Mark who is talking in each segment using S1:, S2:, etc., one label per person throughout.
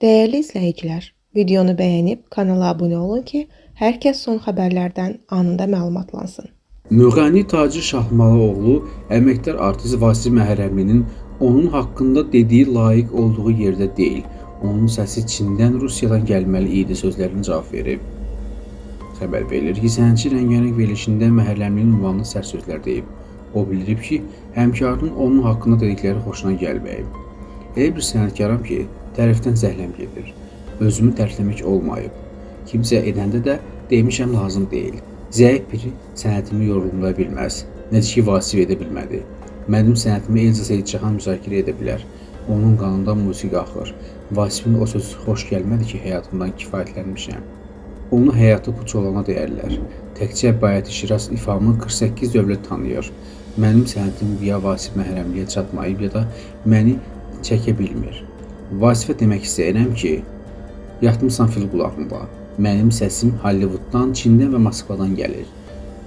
S1: Dəyərli izləyicilər, videonu bəyənib kanala abunə olun ki, hər kəs son xəbərlərdən anında məlumatlansın.
S2: Müğənni Tacir Şahmalıoğlu əməkdar artist Vasif Məhərrəmlinin onun haqqında dediyi layiq olduğu yerdə deyil, onun səsi Çindən, Rusiyadan gəlməli idi sözlərinə cavab verib. Xəbər verilir ki, sənətçi rəngarəng verilişində Məhərrəmlinin ünvanına sərt sözlər deyib. O bildirib ki, həmkarının onun haqqında dedikləri xoşuna gəlməyib. Elə bir sənətkaram ki, tərifdən zəhləm gedir. Özümü tərifləmək olmayıb. Kimsə edəndə də demişəm lazım deyil. Zəif biri sənətimi yorumlaya bilməz. Necə ki Vasif edə bilmədi. Mənim sənətimi Elza Seyidcahan müzakirə edə bilər. Onun qanında musiqi axır. Vasifin o sözü xoş gəlmədi ki, həyatımdan kifayətlənmişəm. Onu həyatı puç olana deyərlər. Təkcə Bayatı Şiraz ifamı 48 dövlət tanıyır. Mənim sənətim ya Vasif Məhərrəmliyə çatmayıb ya da məni çəkə bilmir. Vasifə demək istəyirəm ki, yatmısan fil qulağında. Mənim səsim Hollywooddan, Çindən və Moskvadan gəlir.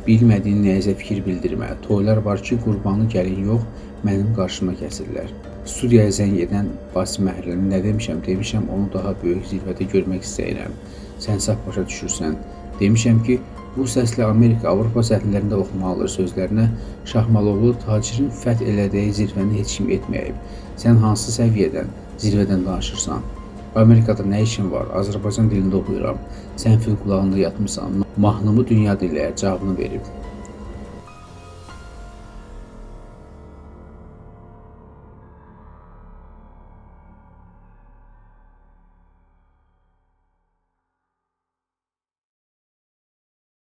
S2: Bilmədiyin nəyəsə fikir bildirmə. Toylar var ki, qurbanı gəlin yox, mənim qarşıma kəsirlər. Studiyaya zəng edən Vasif Məhərrəmli nə demişəm? Demişəm onu daha böyük zirvədə görmək istəyirəm. Sən səhv başa düşürsən. Demişəm ki, bu səslə Amerika, Avropa səhnələrində oxumalıdır sözlərinə Şahmalıoğlu tacirin fəth elədiyi zirvəni heç kim etməyib. Sən hansı səviyyədən, zirvədən danışırsan? Amerikada nə işin var? Azərbaycan dilində oxuyuram. Sən fil qulağında yatmısan. Mahnımı dünya dinləyər cavabını verib.